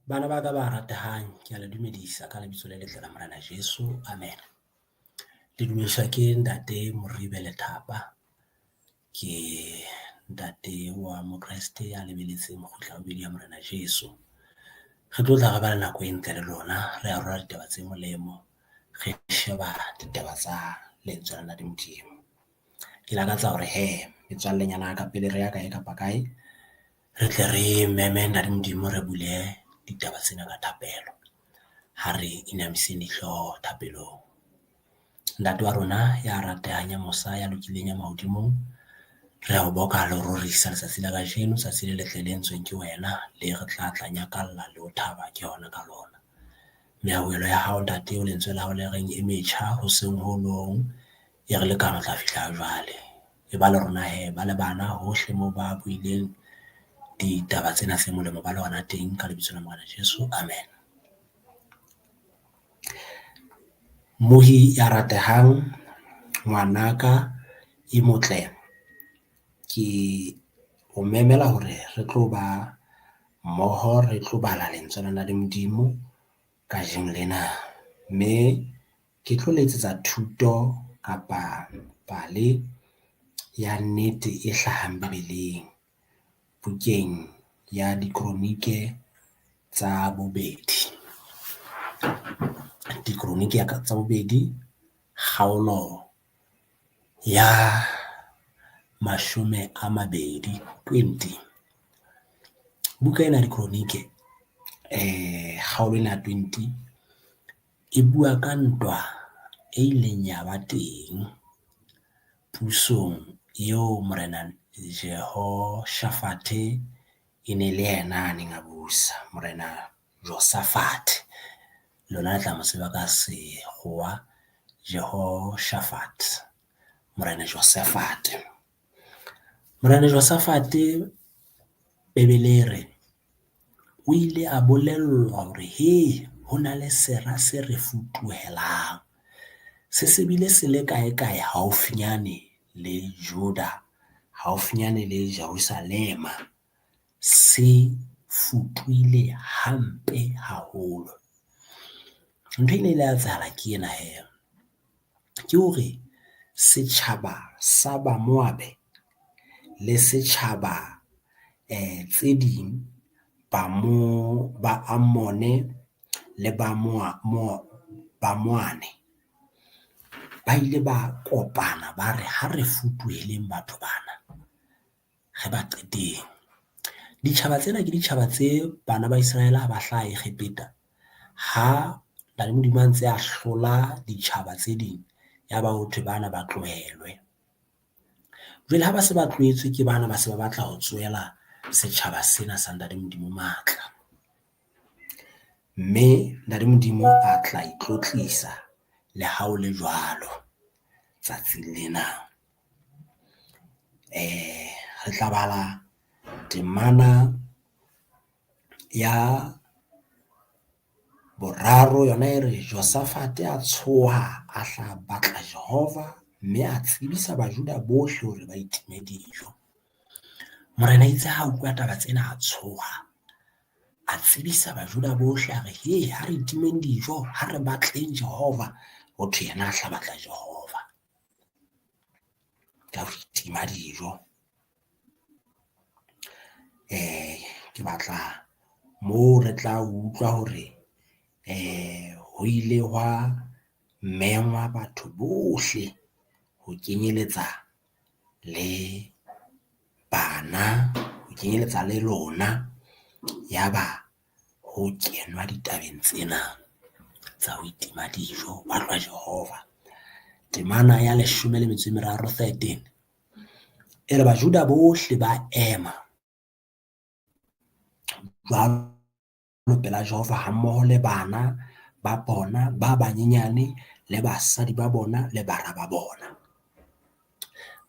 Bana ba ka ba ratehang, ke a le dumedisa ka lebitso le letle la Morena Jesu, amen. Le dumediswa ke Ntate Moribe Lethapa, ke ntate wa Mokreste ya lebelletseng kgutla ya bobedi ya Morena Jesu. Re tlo tla re ba le nako e ntle le lona, re arola ditaba tse molemo, re sheba ditaba tsa lentswe la ntate Modimo. Ke lakatsa hore hee metswallenyana ya ka pele re ya kae kapa kae, re tle re meme ntate Modimo, re bule ditaba tsena ka thapelo. Ha re inamiseng dihlooho thapelong. Ntate wa rona ya ratehang, ya mosa, ya lokileng ya mahodimong, re a o boka le ho rorisa letsatsi la kajeno, tsatsi le letle le entsweng ke wena le re tla tla nyakalla le ho thaba ke hona ka lona. Mehauhelo ya hao ntate lentswe la hao le reng e metjha hoseng ho hong e re lekane ho tla fihla ha jwale. E ba le rona hee, ba le bana hohle moo ba buileng ditaba tsena tse molemo ba le hona teng ka lebitso la Morena Jesu, amen. Mmohi ya ratehang, ngwanaka e motle, ke o memela hore re tlo ba mmoho, re tlo bala lentswe lena le Modimo kajeno lena, mme ke tlo le etsetsa thuto kapa pale ya nnete e hlahang bebeleng bukeng ya Dikronike tsa bobedi. Dikronike tsa bobedi kgaolo ya 20, twenty. Buka ena ya Dikronike kgaolo ena ya 20 e bua ka ntwa e ileng ya ba teng pusong eo Morena Jehoshafate e ne le yena a neng a busa, Morena Josafate lona le tla mo tseba ka sekgowa Jehoshafat, Morena Josafate. Morena Josafate Bebele e re, o ile a bolellwa hore hei ho na le sera se re futuhelang, se se bile se le kae kae haufinyane le Juda, haufinyane le Jerusalema, se futuhile hampe haholo. Ntho e ile ya etsahala ke ena hee, ke hore setjhaba sa Bamoabe le setjhaba tse ding ba Ammone le Bamoane ba ile ba kopana, ba re ha re futuheleng batho bana, re ba qeteng. Ditjhaba tsena ke ditjhaba tse bana ba Israel ha ba hlaha Egepeta, ha ntate Modimo a ntse a hlola ditjhaba tse ding, ya ba ho thwe bana ba tlohelwe. Jwale ha ba se ba tlohetswe ke bana ba se ba batla ho tsohela setjhaba sena sa ntate Modimo matla, mme ntate Modimo a tla itlotlisa le ha o le jwalo tsatsing lena. Re tla bala temana ya boraro yona e re, Josafate a tshoha a hla batla Jehova, mme a tsebisa Bajuda bohle hore ba itime dijo. Morena itse ha utlwa taba tsena a tshoha, a tsebisa Bajuda bohle a re, he ha re itimeng dijo, ha re batleng Jehova. Ho thwe yena a hla batla Jehova ka ho itima dijo. Ke batla moo re tla utlwa hore ho ile hwa mengwa batho bohle ho kenyeletsa le bana, ho kenyeletsa le lona, ya ba ho kenwa ditabeng tsena tsa ho itima dijo batlwa Jehova. Temana ya 13, 13 e re Bajuda bohle ba ema jwalo pela Jehova hammoho le bana ba bona ba banyenyane le basadi ba bona le bara ba bona.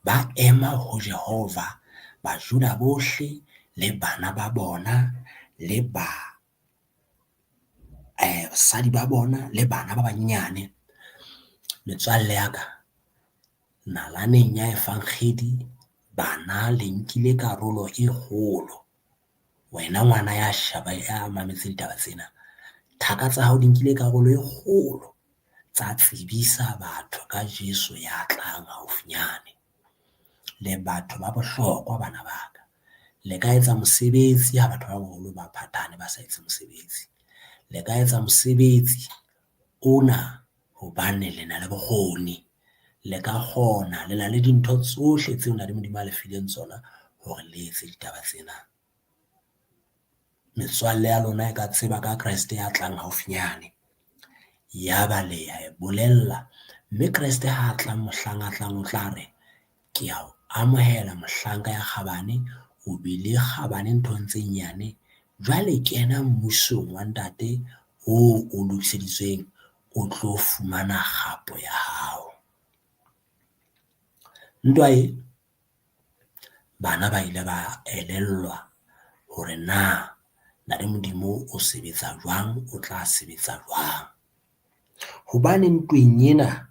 Ba ema ho Jehova Bajuda bohle le bana ba bona le basadi ba bona le bana ba banyenyane. Metswalle ya ka nalaneng ya efankgedi bana le nkile karolo e kgolo. Wena ngwana ya sheba ya mametse ditaba tsena, thaka tsa hao di nkile karolo e kgolo tsa tsebisa batho ka Jeso ya tlang haufinyane. Le batho ba bohlokwa bana ba ka, le ka etsa mosebetsi ha batho ba baholo ba phathahane ba sa etse mosebetsi. Le ka etsa mosebetsi ona hobane le na le bokgoni, le ka kgona le na le dintho tsohle tseo Ntate Modimo a le fileng tsona hore le etse ditaba tsena. Metswalle ya lona e ka tseba ka Kreste ya tlang haufinyane, ya ba le ya e bolella, mme Kreste ha tla mohlang a tlang o tla re, ke a o amohela mohlanka ya kgabane, o bile kgabane nthong tse nyane, jwale kena mmusong wa ntate oo o lokiseditsweng o tlo fumana kgapo ya hao. Ntwa e, bana ba ile ba elellwa hore na Ntate Modimo o sebetsa jwang, o tla sebetsa jwang. Hobane ntweng ena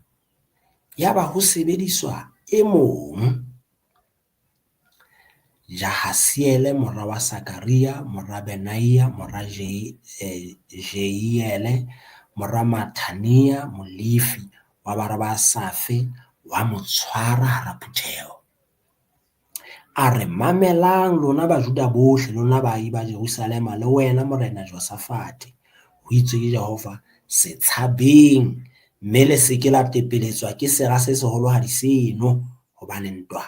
ya ba ho sebediswa e mong, Jahasiele mora wa Sakaria, mora Benaia, mora Jeiele, mora Mathania, Molefi wa bara ba Asafe, wa mo tshwara hara phutheho. A re, mamelang lona Bajuda bohle, lona baahi ba Jerusalema, le wena morena Josafate, ho itswe ke Jehova, se tshabeng, mme le se ke la tepeletswa ke sera se seholohadi seno, hobane ntwa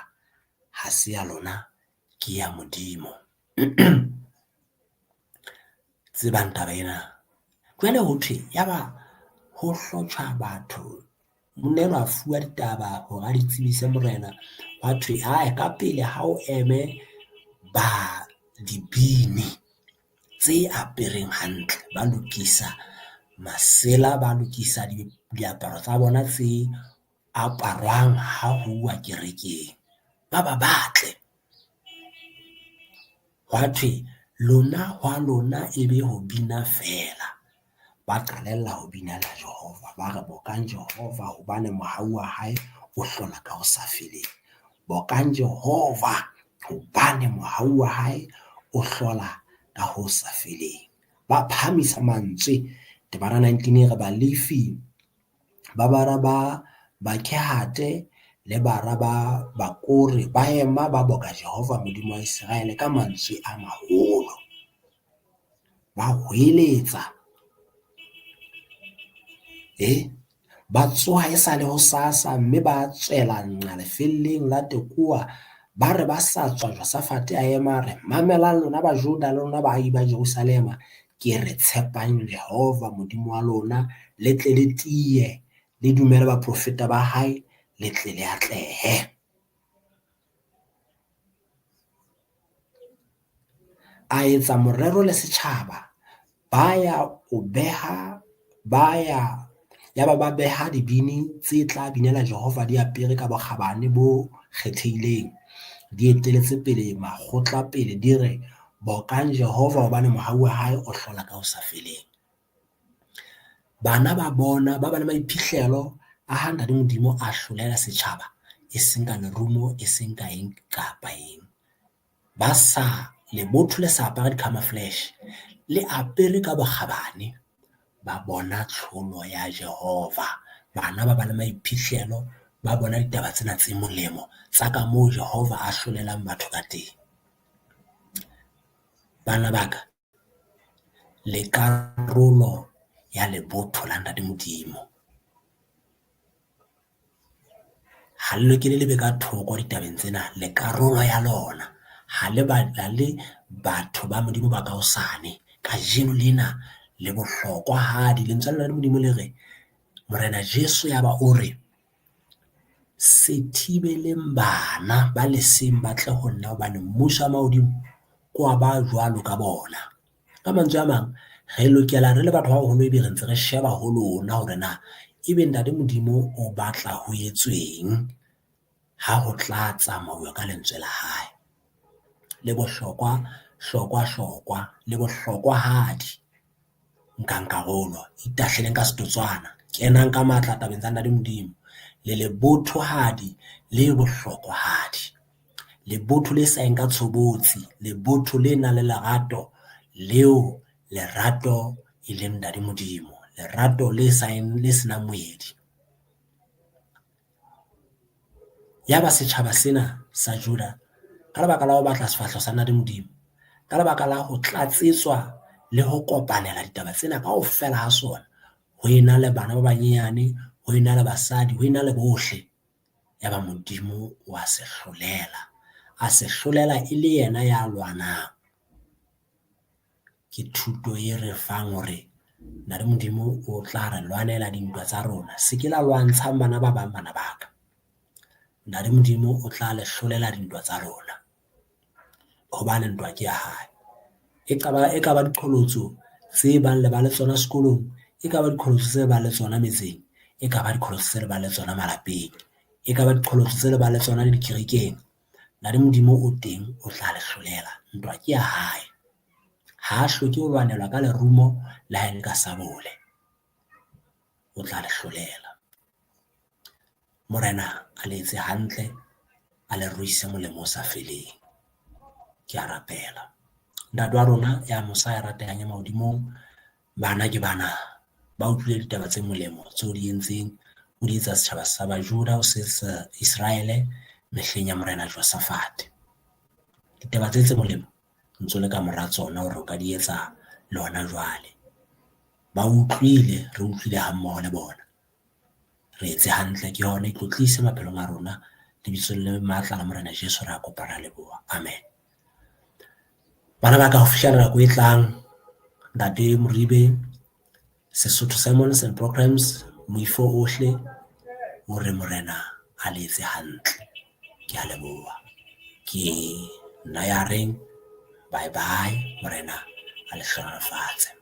ha se ya lona, ke ya Modimo. Tsebang taba ena. Jwale ho thwe yaba ho hlotjhwa batho, monna enwa a fuwa ditaba hore a di tsebise morena, hwa thwe ae ka pele ha o eme ba dibini tse apereng hantle, ba lokisa masela, ba lokisa diaparo tsa bona tse aparwang ha huwa kerekeng, ba ba batle. Hwa thwe lona hwa lona e be ho bina feela, ba qalella ho binela Jehova, ba re bokang Jehova hobane mohau wa hae o hlola ka ho sa feleng. Bokang Jehova hobane mohau wa hae o hlola ka ho sa feleng. Ba phahamisa mantswe, temana 19 e re Balefi ba bara ba Bakehate le bara ba Bakore ba ema ba boka Jehova Modimo wa Iseraele ka mantswe a maholo. Ba hweletsa, ba tsoha e sa le hosasa mme ba tswela nqa lefelleng la Tekoa, ba re ba sa tswa Josafate a ema a re, mamelang lona Bajuda le lona baahi ba Jerusalema, ke re tshepang Jehova Modimo wa lona, le tle le tiye, le dumele baprofeta ba hae, le tle le atlehe. A etsa morero le setjhaba, ba ya o beha, ba ya yaba ba beha dibini tse tla binela Jehova di apere ka bokgabane bo kgethehileng, di eteletse pele makgotla pele, di re, bokang Jehova hobane mohau wa hae o hlola ka ho sa feleng. Bana ba bona ba ba le maiphihlelo a ha Ntate Modimo a hlolela setjhaba, e seng ka lerumo, e seng ka eng kapa eng. Ba sa lebotho le sa apara di-camouflage, le apere ka bokgabane, ba bona tlholo ya Jehova. Bana ba ba le maiphihlelo, ba bona ditaba tsena tse molemo tsa ka moo Jehova a hlolelang batho ka teng. Bana ba ka, le karolo ya lebotho la Ntate Modimo. Ha le lokele le be ka thoko ditabeng tsena, le karolo ya lona. Ha le batho ba Modimo ba ka hosane, kajeno lena le bohlokwahadi. Lentswe la Modimo le re, Morena Jesu ya ba o re, se thibeleng bana ba leseng ba tle ho nna hobane mmuso wa mahodimo ke wa ba jwalo ka bona. Ka mantswe a mang, re lokela re le batho ba baholo ebe re ntse re sheba ho lona hore na ebe Ntate Modimo o batla ho etsweng ha ho tla tsamauwa ka lentswe la hae. Le bohlokwa, hlokwa, hlokwa, le bohlokwahadi. Nkang karolo, itahleleng ka setotswana, kenang ka matla tabeng tsa Ntate Modimo. Le lebothohadi le bohlokwahadi. Lebotho le sa yeng ka tshobotsi, lebotho le nang le lerato leo lerato e leng Ntate Modimo, lerato le sa le senang moedi. Yaba setjhaba sena sa Juda ka lebaka la ho batla sefahleho sa Ntate Modimo, ka lebaka la ho tlatsetswa le ho kopanela ditaba tsena kaofela ha sona, ho ena le bana ba banyenyane, ho ena le basadi, ho ena le bohle. Yaba Modimo wa se hlolela, a se hlolela e le yena ya lwanang. Ke thuto e re fang hore Ntate Modimo o tla re lwanela dintwa tsa rona. Se ke la lwantshang bana ba bang bana ba ka. Ntate Modimo o tla le hlolela dintwa tsa lona hobane ntwa ke ya hae. E ka ba diqholotso tse bang le ba le tsona sekolong, e ka ba diqholotso tse bang le tsona metseng, e ka ba diqholotso tse le bang le tsona malapeng, e ka ba diqholotso tse le bang le tsona le dikerekeng. Ntate Modimo o teng o tla le hlolela, ntwa ke ya hae. Ha a hloke ho lwanelwa ka lerumo le ha e le ka sabole, o tla le hlolela. Morena a le etse hantle, a le ruise molemo o sa feleng. Ke a rapela. Ntate wa rona ya mosa ya ratehang ya mahodimong, bana ke bana ba utlwile ditaba tse molemo tseo di entseng, o di etsa setjhaba sa Bajuda ho se sa Israele mehleng ya Morena Josafate. Ditaba tse tse molemo ntso le ka mora tsona hore o ka di etsa le hona jwale. Ba utlwile, re utlwile hammoho le bona. Re etse hantle ke hona itlotlise maphelong a rona. Lebitsong le matla la Morena Jesu re a kopa re a leboha. Amen. Bana ba ka ho fihlela nako e tlang, Ntate Moribe, Sesotho Sermons and Programs, moifo ohle o re Morena a le etse hantle. Ke a leboha. Ke nna ya reng bye bye, Morena a le hlohonolofatse.